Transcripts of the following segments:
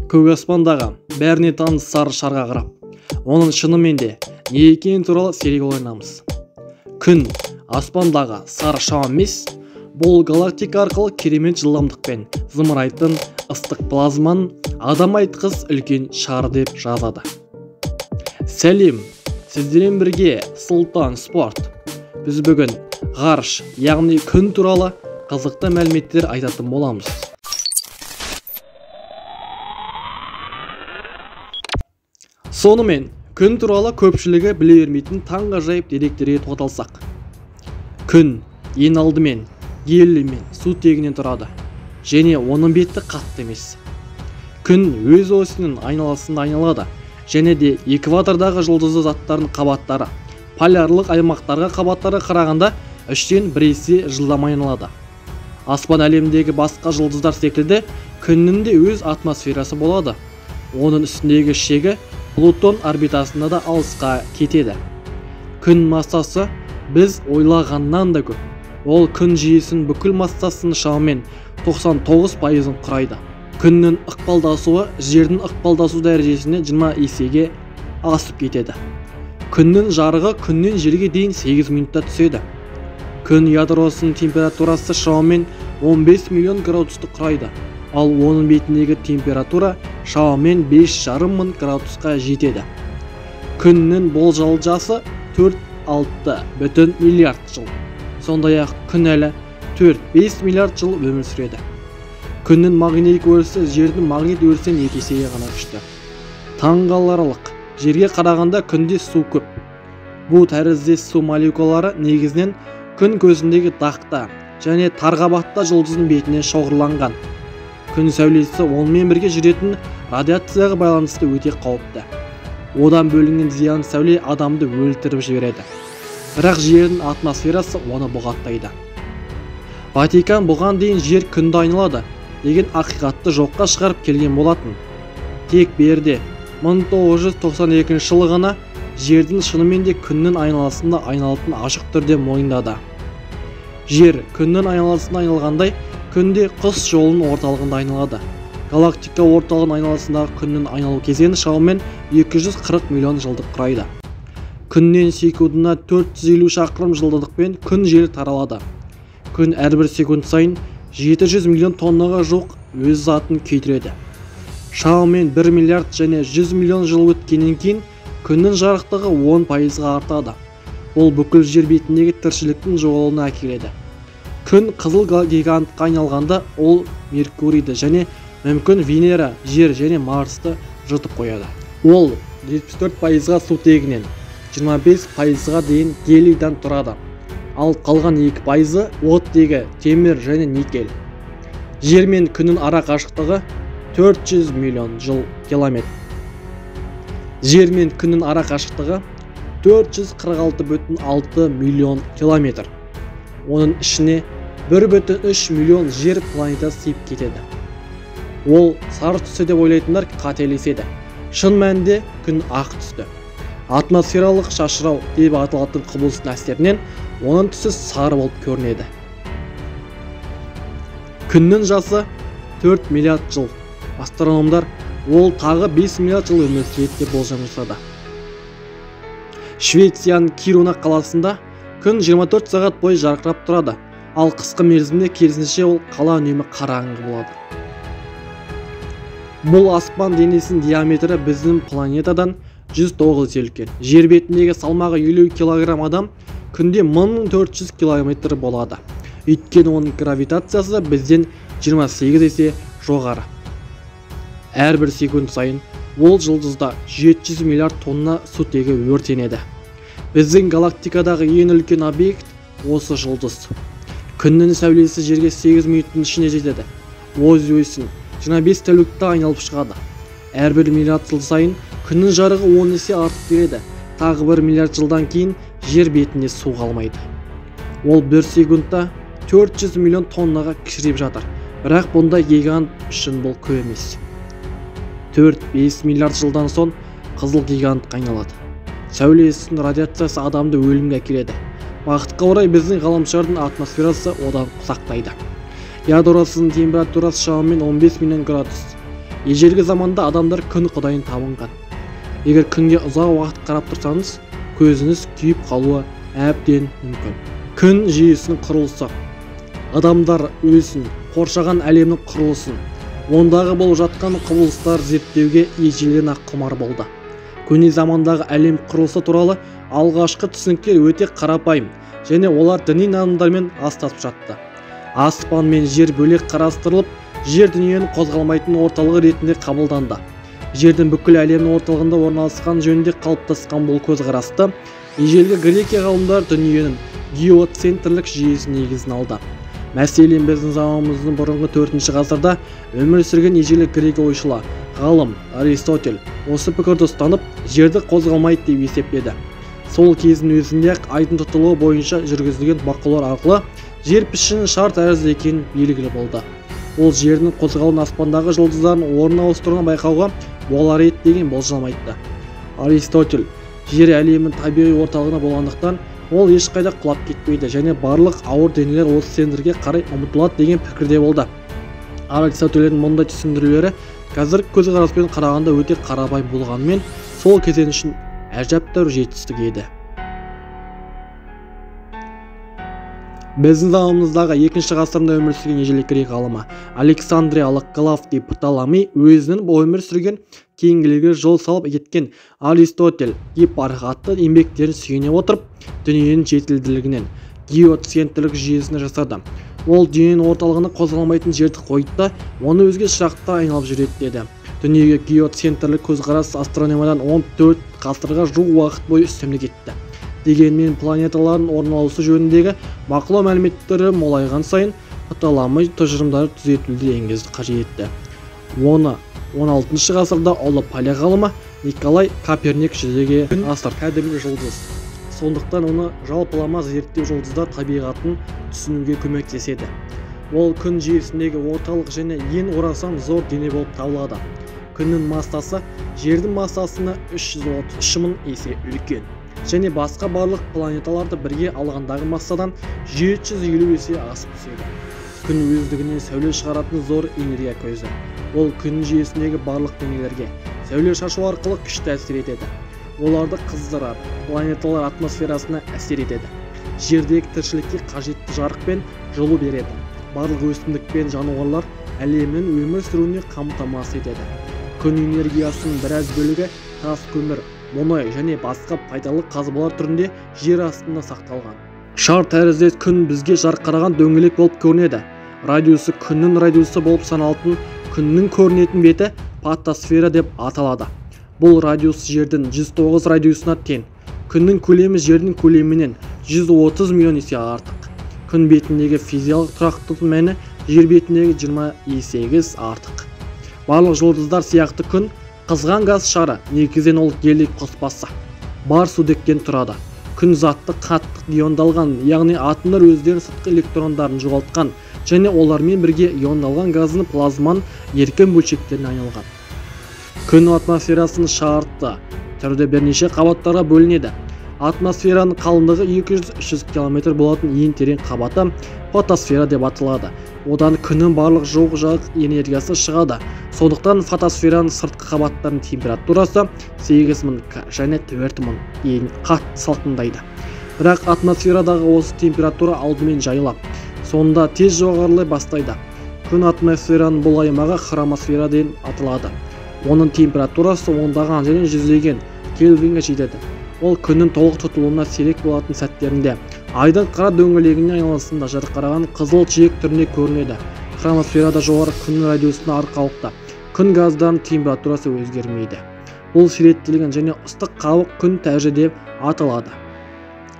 Көк аспандағы бәріне таныс сары шарға қарап, оның шынымен де не екені туралы сирек ойланамыз. Күн аспандағы сары шар емес, бұл галактика арқылы керемет жылдамдықпен зымырайтын ыстық плазманың адам айтқыз үлкен шары деп жазады. Сәлем, сіздермен бірге Сұлтан Спорт. Біз бүгін ғарыш, яғни күн туралы қызықты мәліметтер айтатын боламыз. Сонымен, күн туралы көпшілігі біле бермейтін таңғажайып деректерге тоқталсақ. Күн ең алдымен гелий мен сутегінен тұрады және оның беті қатты емес. Күн өз осінің айналасында айналады және де экватордағы жұлдызды заттардың қабаттары полярлық аймақтарға қабаттарға қарағанда 3-тен 1 есе жылдам айналады. Аспан әлеміндегі басқа жұлдыздар секілді күннің де өз атмосферасы болады. Оның үстіндегі шегі Плутон орбитасында да алысқа кетеді. Күн массасы біз ойлағаннан да көп. Ол күн жүйесінің бүкіл массасының шамамен 99%-ын құрайды. Күннің ықпалдасуы жердің ықпалдасу дәрежесіне 20 есеге асып кетеді. Күннің жарығы күннен жерге дейін 8 минутта түседі. Күн ядросының температурасы шамамен 15 миллион градусты құрайды, ал оның бетіндегі температура шамамен 5,5 мың градусқа жетеді. Күннің болжалды жасы 4,6 бүтін миллиард жыл. Сондай-ақ күн әлі 4-5 миллиард жыл өмір сүреді. Күннің магниттік өрісі жердің магнит өрісінен 2 есеге ғана күшті. Таңғаларлық, жерге қарағанда күнде су көп. Бұл тәріздес су молекулалары негізінен күн көзіндегі дақта және тарғабатта жұлдыздың бетіне шоғырланған. Күн сәулесі онымен бірге жүретін радиацияға байланысты өте қауіпті. Одан бөлінген зиян сәуле адамды өлтіріп жібереді. Бірақ жердің атмосферасы оны бұғаттайды. Ватикан бұған дейін жер күнді айналады деген ақиқатты жоққа шығарып келген болатын. Тек берде 1992 жылы ғана жердің шынымен де күннің айналасында айналатын ашық түрде мойындады. Жер күннің айналасында айналғандай, күн де құс жолының орталығында айналады. Галактика орталығының айналасындағы күннің айналу кезеңі шамамен 240 миллион жылдық құрайды. Күннен секундына 450 шақырым жылдамдықпен күн желі таралады. Күн әрбір секунд сайын 700 миллион тоннаға жуық өз затын күйдіреді. Шамамен 1 миллиард және 100 миллион жыл өткеннен кейін күннің жарықтығы 10%-ға артады. Бұл бүкіл жер бетіндегі тіршіліктің жоғалуына әкеледі. Күн қызыл гигантқа айналғанда ол Меркурийді және мүмкін Венера, Жер және Марсты жұтып қояды. Ол 74%-ға сутегінен, 25%-ға дейін гелийдан тұрады. Ал қалған 2%-ы оттегі, темір және никель. Жер мен күннің ара қашықтығы 400 миллион жыл километр. Жер мен күннің ара қашықтығы 446,6 миллион километр. Оның ішіне 1,3 миллион жер планетасы сыйып кетеді. Ол сары түсті деп ойлайтындар қателеседі. Шын мәнінде күн ақ түсті. Атмосфералық шашырау деп аталатын құбылыстың әсерінен оның түсі сары болып көрінеді. Күннің жасы 4 миллиард жыл. Астрономдар ол тағы 5 миллиард жыл өмір сүреді деп болжам жасады. Швецияның Кируна қаласында күн 24 сағат бойы жарқырап тұрады, ал қысқы мерзімде керісінше ол қала үнемі қараңғы болады. Бұл аспан денесінің диаметрі біздің планетадан 109 есе үлкен. Жер бетіндегі салмағы 50 килограмм адам күнде 1400 километр болады. Өйткені оның гравитациясы бізден 28 есе жоғары. Әрбір секунд сайын ол жұлдызда 700 миллиард тонна сутегі өртенеді. Біздің галактикадағы ең үлкен объект осы жұлдыз. Күннің сәулесі жерге 8 минуттың ішінде жетеді. Өз осін 25 тәулікте айналып шығады. Әрбір миллиард жыл сайын күннің жарығы 10 есе артып береді. Тағы 1 миллиард жылдан кейін жер бетінде су қалмайды. Ол 1 секундта 400 миллион тоннаға кішірейіп жатыр. Бірақ бұндай гигант үшін бұл көп емес. 4-5 миллиард жылдан соң қызыл гигантқа айналады. Сәулесінің радиациясы адамды өлімге әкеледі. Бақытқа орай біздің ғаламшардың атмосферасы одан сақтайды. Ядросының температурасы шамамен 15 миллион градус. Ежелгі заманда адамдар күн құдайын табынған. Егер күнге ұзақ уақыт қарап тұрсаңыз, көзіңіз күйіп қалуы әбден мүмкін. Күн жүйесінің құрылысы. Адамдар өзін қоршаған әлемнің құрылысын, ондағы болып жатқан құбылыстар зерттеуге ежелден-ақ құмар болды. Көне замандағы әлем құрылысы туралы алғашқы түсініктер өте қарапайым және олар діни нанымдармен астасып жатты. Аспан мен жер бөлек қарастырылып, жер дүниенің қозғалмайтын орталығы ретінде қабылданды. Жердің бүкіл әлемнің орталығында орналасқан жөнінде қалыптасқан бұл көзқарасты ежелгі грекия ғалымдары дүниенің геоцентрлік жүйесі негізін алды. Мәселен, біздің заманымыздың бұрынғы 4-ші ғасырда өмір сүрген ежелгі грек ойшылы ғалым Аристотель осы пікірді ұстанып, жерді қозғалмайды деп есептеді. Сол кездің өзінде-ақ айдың тұтылуы бойынша жүргізілген бақылаулар арқылы жер пішіні шар тәрізді екені белгілі болды. Ол жердің қозғалуын аспандағы жұлдыздардың орын ауыстыруын байқауға болар еді деген болжам айтты. Аристотель жер әлемінің табиғи орталығына болғандықтан ол ешқайда құлап кетпейді және барлық ауыр денелер осы центрге қарай ұмтылады деген пікірде болды. Аристотельдің мұндай түсіндірулері қазіргі көзқараспен қарағанда өте қарапайым болғанымен, сол кезең үшін әжептәуір жетістік еді. Біздің заманымыздағы 2-ші ғасырында өмір сүрген ежелгі грек ғалымы Александриялық Клавдий Птоломей өзінің өмір сүрген кейінгілерге жол салып кеткен Аристотель, Гиппарх атты еңбектерін сүйене отырып, дүниенің жетілділігінен геоцентрлік жүйесін жасады. Ол дүниенің орталығына қозғалмайтын жерді қойды да, оны өзге шырақта айналып жүреді деді. Дүниеге геоцентрлік көзқарас астрономиядан 14 ғасырға жуық уақыт бойы үстемдік етті. Дегенмен планеталардың орналасуы жөніндегі бақылау мәліметтері молайған сайын Птоломей тұжырымдары түзетулер енгізуді қажет етті. Оны 16 ғасырда ұлы поляк ғалымы Николай Коперник жүзеге асырды. Кәдімгі жұлдыз. Сондықтан оны жалпылама зерттеу жұлдыздар табиғатын түсінуге көмектеседі. Ол күн жүйесіндегі орталық және ең орасан зор дене болып табылады. Күннің массасы жердің массасына 333 мың есе үлкен және басқа барлық планеталарды бірге алғандағы массадан 750 есе асып түседі. Күн өздігінен сәуле шығаратын зор энергия көзі. Ол күн жүйесіндегі барлық денелерге сәуле шашу арқылы күшті әсер етеді. Оларды қыздырады, планеталар атмосферасына әсер етеді. Жердегі тіршілікке қажетті жарық пен жылу береді. Барлық өсімдік пен жануарлар әлемінің өмір сүруіне қамтамасыз етеді. Күн энергиясының біраз бөлігі тас көмір, мұнай және басқа пайдалы қазбалар түрінде жер астында сақталған. Шар тәріздес күн бізге жарқыраған дөңгелек болып көрінеді. Радиусы күннің радиусы болып саналатын күннің көрінетін беті фотосфера деп аталады. Бұл радиус жердің 109 радиусына тең. Күннің көлемі жердің көлемінен 130 миллион есе артық. Күн бетіндегі физикалық тұрақтылық мәні жер бетіндегі 28 артық. Барлық жұлдыздар сияқты күн қызған газ шары, негізінен ол гелий қоспасы бар сутектен тұрады. Күн затты қатты иондалған, яғни атомдар өздерінің сыртқы электрондарын жоғалтқан және олармен бірге иондалған газдың плазманың еркін бөлшектеріне айналған. Күн атмосферасының шартты түрде бірнеше қабаттарға бөлінеді. Атмосфераның қалыңдығы 200-300 км болатын ең терең қабаты фотосфера деп аталады. Одан күннің барлық жуық жарық энергиясы шығады. Сондықтан фотосфераның сыртқы қабаттарының температурасы 8000 К және 4000 дейін қатты салқындайды. Бірақ атмосферадағы осы температура алдымен жайылап, сонда тез жоғарылай бастайды. Күн атмосфераның бұл аймағы хромосфера деп аталады. Оның температурасы ондаған және жүздеген кельвинге жетеді. Ол күннің толық тұтылуына сирек болатын сәттерінде айдың қара дөңгелегінің айналасында жарқыраған қызыл жиек түрінде көрінеді. Хромосферада жоғары күннің радиусына арқалықты күн газдарының температурасы өзгермейді. Бұл сиректелген және ыстық қабық күн тәжі деп аталады.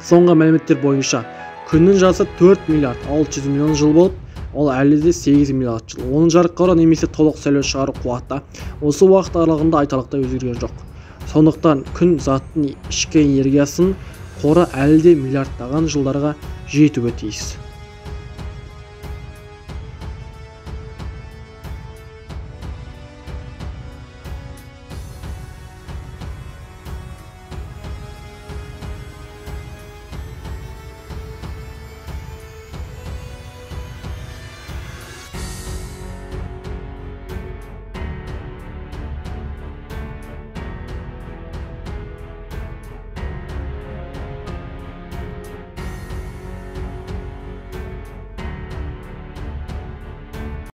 Соңғы мәліметтер бойынша күннің жасы 4 миллиард 600 миллион жыл болып, ол әлі де 8 миллиард жыл. Оның жарқырау немесе толық сәуле шығару қуаты осы уақыт аралығында айтарлықтай өзгерген жоқ. Сондықтан күн заттың ішкі энергиясының қоры әлі де миллиардтаған жылдарға жетуі тиіс.